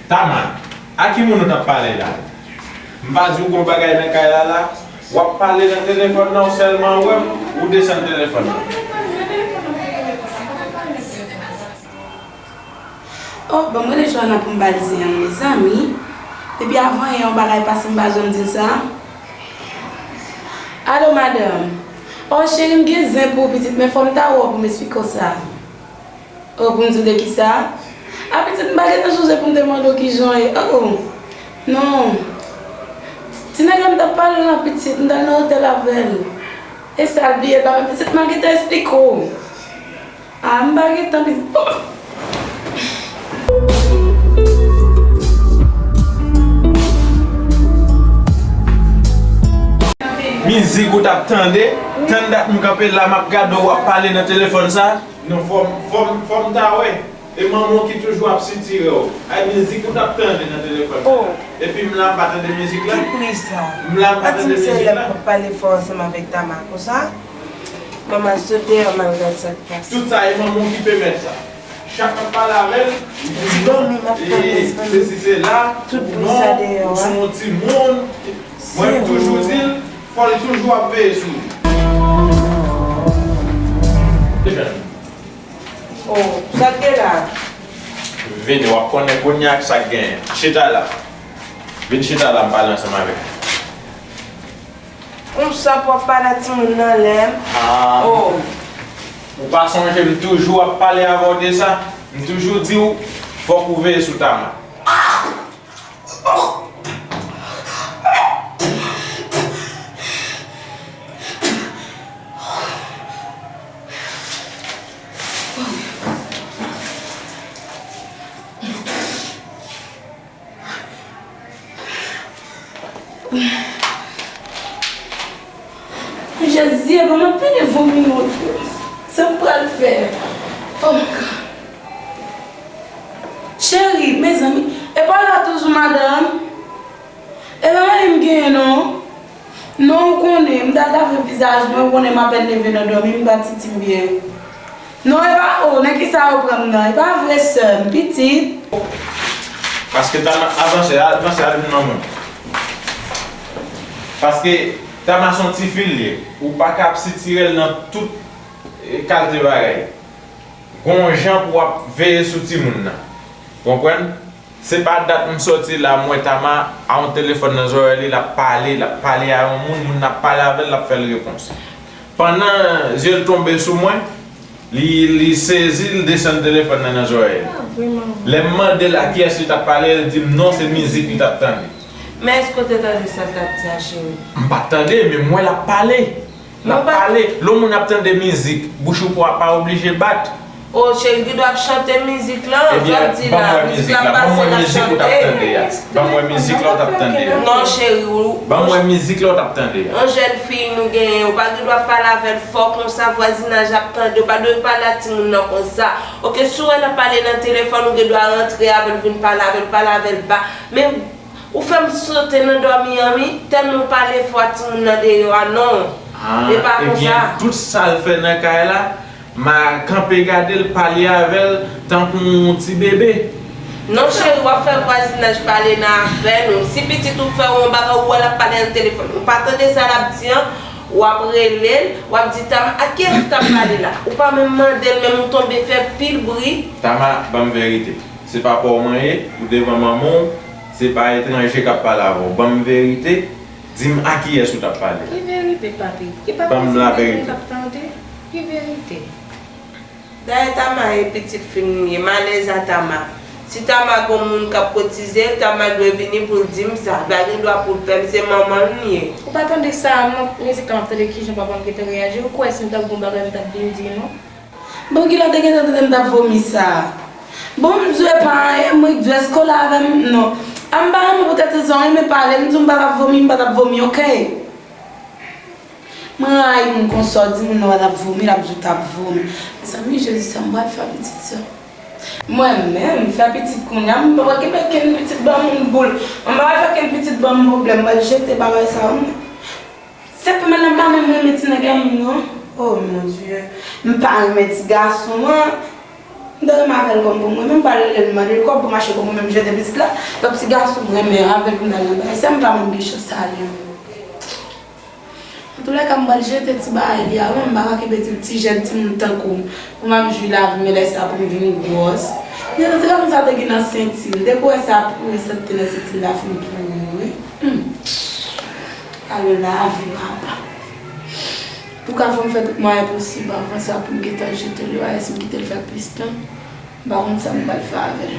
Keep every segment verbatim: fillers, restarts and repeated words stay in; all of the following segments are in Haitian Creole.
Tama, a ki moun ou t ap pale la? M pa di w gon bagay nan kay la la? W ap pale nan telefòn nan, ou sèlman wè m, ou desann telefòn nan. Oh, ban m rele Joana pou m ba l zen an, mezanmi. Depi avan yè yon bagay pase m pa janm di l sa. Alo, madanm. Oh, cheri, m gen zen pou ou, pitit, men fò m ta wè w pou m esplike w sa. Oh, pou m di w de kisa? A, pitit, m pa gentan sonje pou m te mande w kijan w ye. Oh, non. Ti nèg la m t ap pale w lan, pitit, m t al nan otèl avè l. E sa l bliye ba mwen, pitit, m al gentan esplike w. Ah, m pa gen tan, pitit. Mizik ou t ap tande, tann dat m kanpe la m ap gade w ap pale nan telefòn sa. Non, fò m, fò m, fò m ta wè. E manman w ki toujou ap sitire w. Ay, mizik ou t ap tande nan telefòn sa. Epi m la m pa tande mizik la. Ki pri sa? M la m pa tande mizik la. Pa di m se lè m ap pale fò ansanm avèk Tama konsa. Manman sot deyò m al gad sa k pase. Tout sa e manman w ki pèmèt sa. Chak m ap pale avè l, li di m non, e sesi sela, ou non, ou se yon timoun. Mwen m toujou di l, fò l toujou ap veye sou ou. Oh, sa k gen la? Vini, w ap konnen kounye a k sa k genyen. Chita la. Vin chita la, m pale ansanm avèk ou. Konsa pou w ap pale a timoun nan lè m. Ah. Oh. Ou pa sonje m toujou ap pale avè w de sa? M toujou di w fòk ou veye sou Tama. Jezi, e ban m anpil vomi yo tou. Sa m pral fè? Oh my God. Cheri, mezanmi, e pa w la toujou, madanm? E pa mari m genyen non. Non, ou konnen, m t al lave vizaj mwen, ou konnen m apèn leve nan dòmi, m pa santi m byen. Non, e pa ou, nan kisa yo pran m nan? E pa vre sè m, pitit. Paske Tama, avanse, avanse al vin manman. Paske Tama se yon tifi l ye. Ou pa ka ap sitire l nan tout kalite bagay. Gon jan pou w ap veye sou timoun nan. Konprann? Se pa dat m sòti la m wè Tama a yon telefòn nan zòrèy li, l ap pale, l ap pale a yon moun, moun nan ap pale avè l, l ap fè l repons. Pandan zye l tonbe sou mwen, li, li sezi, l desann telefòn nan nan zòrèy li. Lè m mande l a kiyès li t ap pale, l di m non, se mizik li t ap tande. Men èske w te tande sa l t ap di a, cheri? M pa t tande, men m wè l ap pale. L ap pale. Lè yon moun ap tande mizik, bouch ou pa oblije bat. Oh, cheri, gen dwa ap chante mizik lan, sa w di la, mizik la ap pase, l ap chante. Ebyen, ban m wè mizik la w t ap tande a. Ban m wè mizik la w t ap tande a. Non, cheri, ou. Ban m wè mizik la w t ap tande a. Yon jèn fi nou genyen, ou pa gen dwa pale avè l fò konsa, vwazinaj ap tande, ou pa dwe pale a timoun nan konsa. Oke, si w wè l ap pale nan telefòn, ou gen dwa rantre avè l, vin pale avè l, pale avè l ba. Men, Ou fè m sote nan dòmi an wi, tèlman w pale fò a timoun nan deyò a non. Ah, e pa konsa. Ebyen, tout sa l fè nan kay la, m a kanpe gade l, pale avè l tankou yon ti bebe. Non cheri, w ap fè vwazinaj pale nan afè nou. Si pitit ou fè w yon bagay, ou wè l ap pale nan telefòn, ou pa tande sa l ap di an, w ap rele l, w ap di, Tama, a kiyès ou t ap pale la? Ou pa menm mande l, menm ou tonbe fè pil bri. Tama, ban m verite. Se pa pa w mwen ye, ou devan manman w, se pa etranje k ap pale avè w. Ban m verite, di m a kiyès ou t ap pale. Ki verite, papi? Ki papi? Ban m laverite. Ki verite? Dayè Tama e pitit fi m li ye, malèz a Tama. Si Tama gon moun k ap kotize l, Tama dwe vini pou l di m sa. L pa gen dwa pou l pè m, se manman l m ye. Ou pa tande sa, mizik la m ap tande kijan papa m gentan reyaji. Ou kwè si m t ap gon bagay m t ap vin di non? Bon, kilè w te gentan tande m t ap vomi sa? Bon, m di w e pa anyen, m ri, di w èske w la avè m? Non. A m pa renmen poutèt se sa w renmen pale, m di w m pa t ap vomi, m pa t ap vomi, oke? Mwen rayi moun konsa, w di moun nan w t ap vomi, l ap di w t ap vomi. Mezanmi, Jezi, sa m pral fè a pitit sa? Mwen menm, fè pitit kounye a, m pa pral kenbe kenn pitit ban moun boul. Mwen pa pral fè kenn pitit ban m pwoblèm, m pral jete bagay sa yo, mwen. Se pou mwen nan pa menm renmen ti nèg la menm non. Oh mon Dieu. M pa renmen ti gason an. M te renmen avè l kòm pou mwen, menm pa rele l, m mande l kòb pou m achte kòb pou mwen menm jete pitit la. Lòt ti gason m renmen avè l pou m ta nan bagay sa, m pa menm gen chans sa li. Antoulèka, m pral jete ti bagay li a, wi, m pa ka kenbe ti, ti jèn timoun tankou m pou m ap jwi lavi m, e lè sa pou m vin gwòs. Depi ti gason sa te gen nan senti l, depi w wè sa pouri sa te nan senti l la fin pouri, wi. Hmm. Alo lavi, papa. Pou ka fè m fè tout mwayen posib avan sa pou m gentan jete l yo, alèz m kite l fè plis tan, m pa konn sa m pral fè avè l.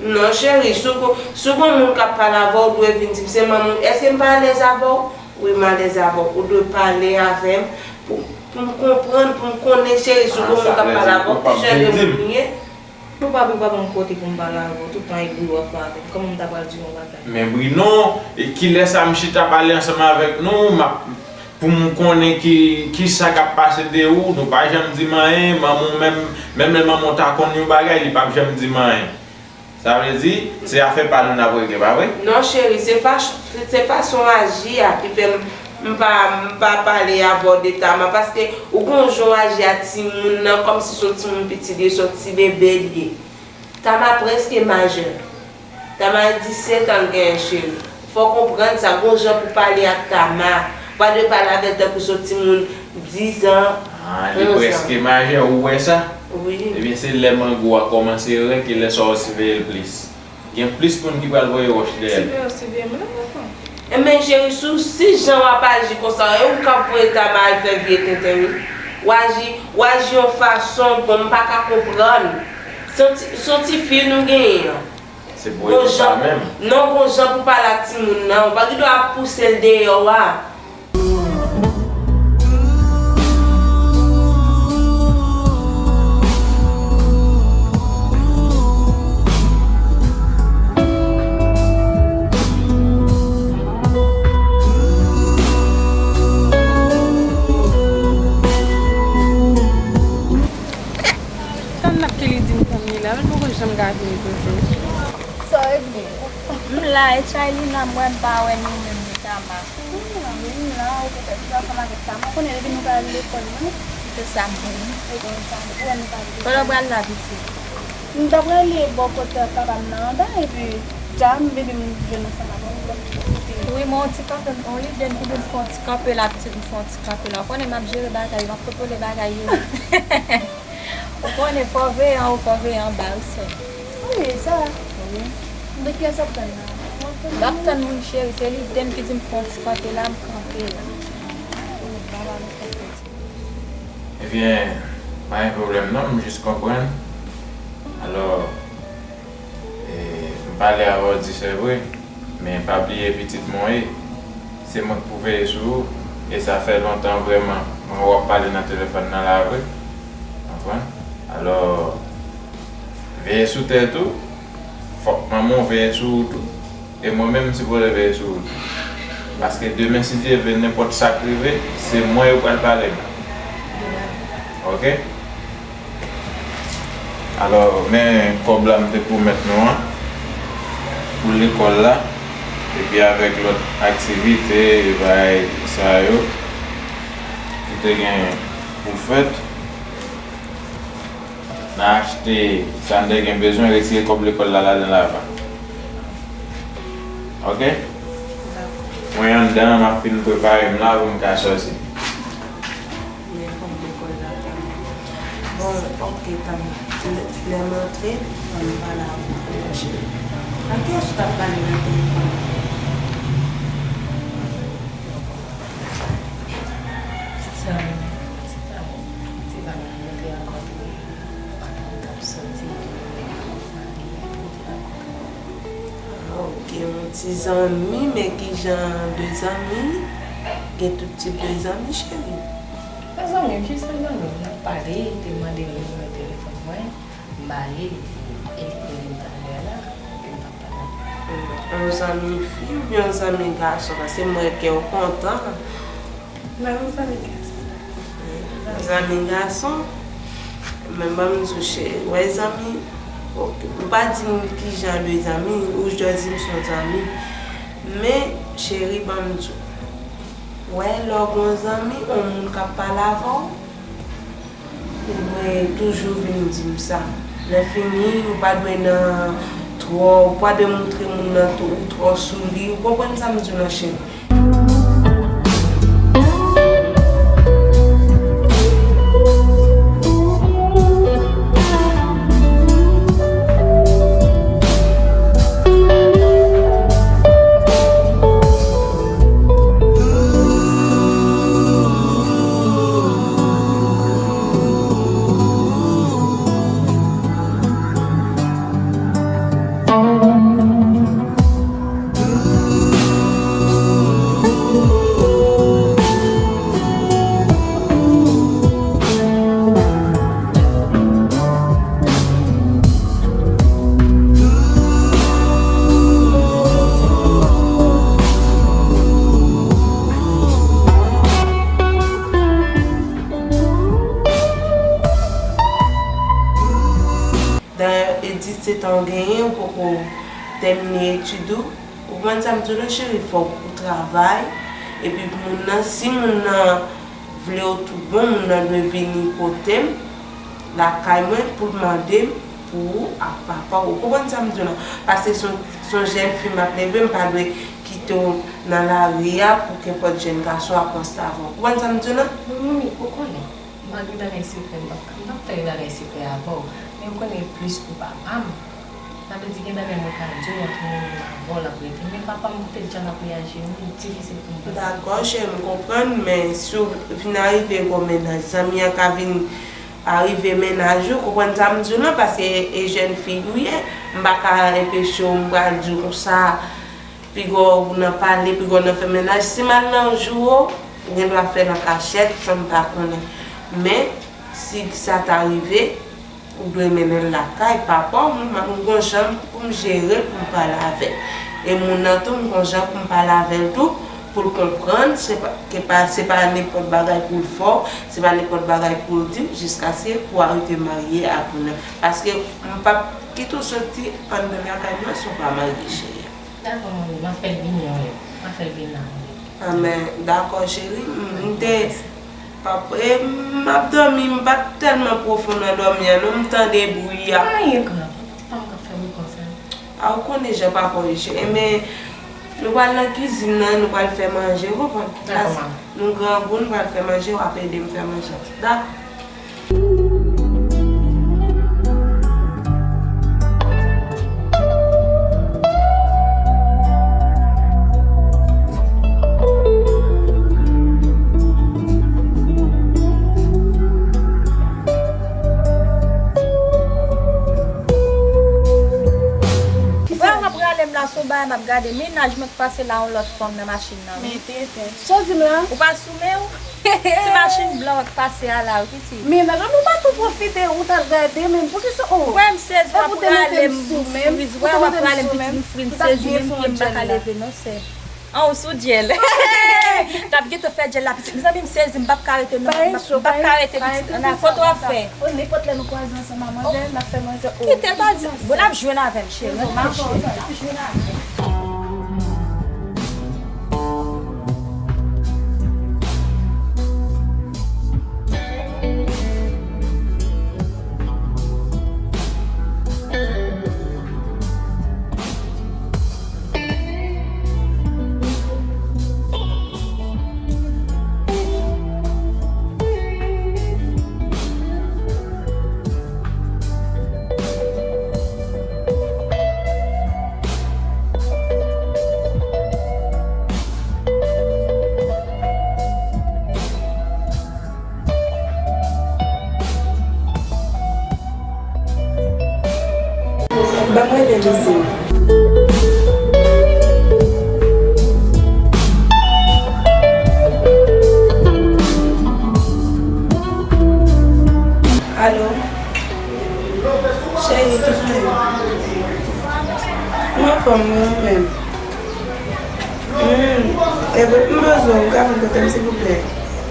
Non, cheri, si w gon, si w gon moun k ap pale avè w, ou dwe vin di m se manman w. Èske m pa alèz avè w? Wi, m alèz avè w. Ou dwe pale avè m pou, pou m konprann, pou m konnen, cheri, si w gon moun k ap pale avè w, ki jan de moun li ye. Ou pa, ou pa ban m kote pou m pale avè w, tout tan e bri w ap fè avè m. Kòman m ta pral di w yon bagay? Men Bruno, e kilè sa m chita pale ansanm avèk nou, m ap, pou m konnen ki, ki sa k ap pase de ou, nou pa janm di m anyen, manman w menm, menm lè manman w ta konn yon bagay, li p ap janm di m anyen. Sa vle di, se afè pa nou n ap regle, pa vre? Non, cheri, se fach-, se, se fason aji a ki fè m, m pa, m pa pale avè w de Tama, paske ou gon jan w aji a timoun nan, kòmsi se yon timoun piti li ye, se yon ti bebe li ye. Tama prèske majè. Tama disèt an l genyen, cheri. Fò w konprann sa, gon jan pou pale ak Tama. Ou pa dwe pale avè l tankou se yon timoun diz an, onz an. Ah, li prèske majè, ou wè sa? Wi. Ebyen, se lè mango a kòmanse renk, e lè sa w siveye l plis. Gen plis moun ki pral voye wòch dèyè l. Siveye w, siveye m, non, papa. Enben, cheri, si w, si jan w ap aji konsa, e ou k ap voye Tama al fè vye tenten, wi. W aji, w aji yon fason, bon, m pa ka konprann. Se yon ti, se yon ti fi nou genyen an. Se pou ede sa menm. Non, gon jan pou pale ak timoun nan. Ou pa gen dwa ap pouse l deyò a. Tann l ap ke li di m tann li la, men l poko janm ka vini toujou. Sa w regle? M la, e Chaylina m wè m pa wè ni menm ni Tama. M la, wi, m la, ou petèt ou ansanm avèk Tama. Ou konnen depi nou pa al lekòl, non? Se sa m konnen. Ou konnen sa, ou wè nou pa al lekòl. Kote w pral la, pitit? M ta prale bò kote papa m nan anba, epi dja m vini m jwenn ansanm avè w. Wi, men yon ti kanpe, yon lidè m ki di m fè yon ti kanpe la, pitit, m fè yon ti kanpe la. Ou konnen m ap jere bagay yo, m ap kontwole bagay yo. Ou konnen fò veye anwo, fò veye anba, wi, sè. Wi, sa. Wi. De kiyès w ap tann la? M ap tann moun, cheri, se lidè m ki di m fè yon ti kanpe la, m kanpe la. Ebyen, pa gen pwoblèm non, m jis konprann. Alò, e, m pale avè w di se vre, men pa bliye pitit mwen w ye. Se mwen k pou veye sou ou, e sa fè lontan vrèman mwen wè w ap pale nan telefòn nan la vre. Konprann? Alò, veye sou tèt ou, fòk manman w veye sou ou tou. E mwen menm, m sipoze veye sou ou tou. Paske demen, si Dye vle, nenpòt sa k rive, se mwen yo pral pale m. Oke? Alò, men kòb la m te pwomèt nou an, pou lekòl la, epi avèk lòt aktivite, bagay sa yo, ki te gen pou fèt. N a achte sa n te gen bezwen, retire kòb lekòl la ladan l avan. Oke? Dakò. Mwen anndan an, m ap fin prepare m la pou m ka sòti. Men kòb lekòl la, tann. Bon, oke, tann. Lè, lè m antre, ann pale avè w, cheri. Ak kiyès ou t ap pale nan telefòn? Ti zanmi m, ti zanmi m, ti zanmi m, nou te rankontre, patwon t ap sòti, nou te rankontre, nou te rankontre. Ah, oke, yon ti zanmi, men ki jan de zanmi? Gen tout tip de zanmi, cheri. Pa zanmi m, jis yon zanmi m, n ap pale, li te mande m nimewo telefòn mwen. M ba li, epi, e li rele m talè a la, epi m t ap pale avè l. Yon zanmi fi oubyen yon zanmi gason? Paske m wè kè w kontan. Mwen yon zanmi gason. Yon zanmi gason? Men ban m di w, cheri, w wè zanmi, oke, ou pa di m ki jan de zanmi, ou jis di m se yon zanmi. Men, cheri, ban m di w, w wè lè w gen yon zanmi, yon moun k ap pale avè w, Ou dwe toujou vin di m sa. Lè fini, ou pa dwe nan twò, ou pa dwe moutre moun nan tou, ou twò sou li. Ou konprann sa m di w lan, cheri? Dayè, e disèt an w genyen, ou poko tèmine etid ou. Ou konprann sa m di w la, cheri, fòk ou travay. Epi moun nan, si moun nan vle w tout bon, moun nan dwe vini kote m, lakay mwen, pou l mande m pou ou ak papa w. Ou konprann sa m di w la? Paske se yon, se yon jèn fi m ap leve, m pa dwe kite w nan lari a pou kenpòt jèn gason ap ranse avè w. Ou konprann sa m di w la? Wi, manmi, ou konnen. Malgre bagay sekrè, m p ap, m p ap fè bagay sekrè avè w. Men ou konnen plis pou papa m. Sa vle di gen bagay mwen ka di w antre mwen menm avè w l ap rete. Men papa m, ou te deja n ap reyaji, wi, difisil pou m pase. Dakò, cheri, m konprann, men si w vin arive gen yon mennaj, zanmi an ka vin arive mennaj ou, konprann sa m di w lan, paske e jèn fi ou ye, m pa ka enpeche w, m pral di w konsa, piga w nan pale, piga w nan fè mennaj. Si m al nan jou ou, ou gen dwa fè l an kachèt, san m pa konnen. Men, si sa ta rive, ou dwe mennen l lakay papa w, m, m gon jan pou m jere l, pou m pale avè l. E moun nan tou, m gon jan pou m pale avè l tou, pou l konprann, se pa, ke pa, se pa nenpòt bagay pou l fè w, se pa nenpòt bagay pou l di w, jiskaske pou w arive marye ak moun nan. Paske m p ap kite w soti anndan lakay mwen san w pa marye, cheri. Dakò, manmi, m ap fè l vini yon lè. M ap fè l vin la yon lè. A, men, dakò, cheri. M, m te, pap, e, m ap dòmi, m pa t tèlman pwofon nan dòmi an, non, m tande bri a. Anyen grav, pa m ka fè m konsa. A, ou konnen jan papa w ye, cheri. Men, nou pral nan kizin nan, nou pral fè manje, ou konprann? Dakò, manmi. Nou grangou, nou pral fè manje, w ap ede m fè manje. Dakò. Kisa w ap rale m la, se yon bagay m ap gade. Mennaj mwen k pase la, yon lòt fanm nan machin nan, wi. Men tenten. Sa w di m la? Ou pa sou men w? Ti machin blan w ap pase a la, wi, pitit. Men, nan, nou pa tou pwofite, ou t ap gade, men poukisa, oh. Wè, m sezi, w ap rale m sou men, wè, w ap rale m, pitit, m fri, m sezi, menm pye m pa ka leve, non, sè. An, ou sou dyèl. T ap gentan fè dyèl la, pitit. Mezanmi, m sezi, m p ap ka rete, non, m p ap ka rete, pitit. Ann, foto w ap fè. Oh, nenpòt lè nou kwaze ansanm a manzè, n ap fè manzè, oh. Kite l, pa di, bon, n ap jwenn avè l, cheri, n ap jwenn avè l. Ban mwen de lizin. Alo? Cheri, kijan w ye? M anfòm, wi, ou menm? Hmm, e vre, m bezwen w, ou ka vin kote m, silvouplè?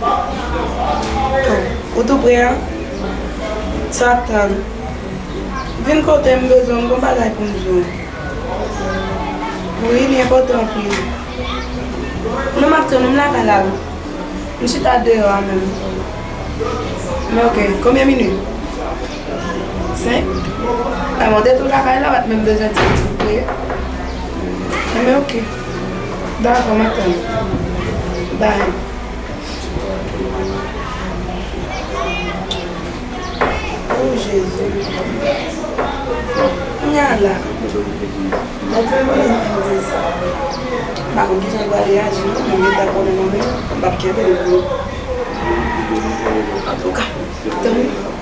Oh, ou tou pre a? Sa w ap tann? Vin kote m, bezwen w, m gon bagay pou m di w. Wi, li enpòtan anpil. Non, m ap tann ou, m lakay la, wi. M chita deyò a menm. Men ok, konbyen minit? Senk? Enben, w te tou lakay la, w pa t menm bezwen di m pou priyè. Enben, ok. Dakò, m ap tann. Bay. Oh, Jezi. Kounya la. Mwen di, mwen di sa. M pa konn kijan l pral reyaji, non, men m gentan konnen mwen menm, m p ap kenbe l pou. Antouka, tann.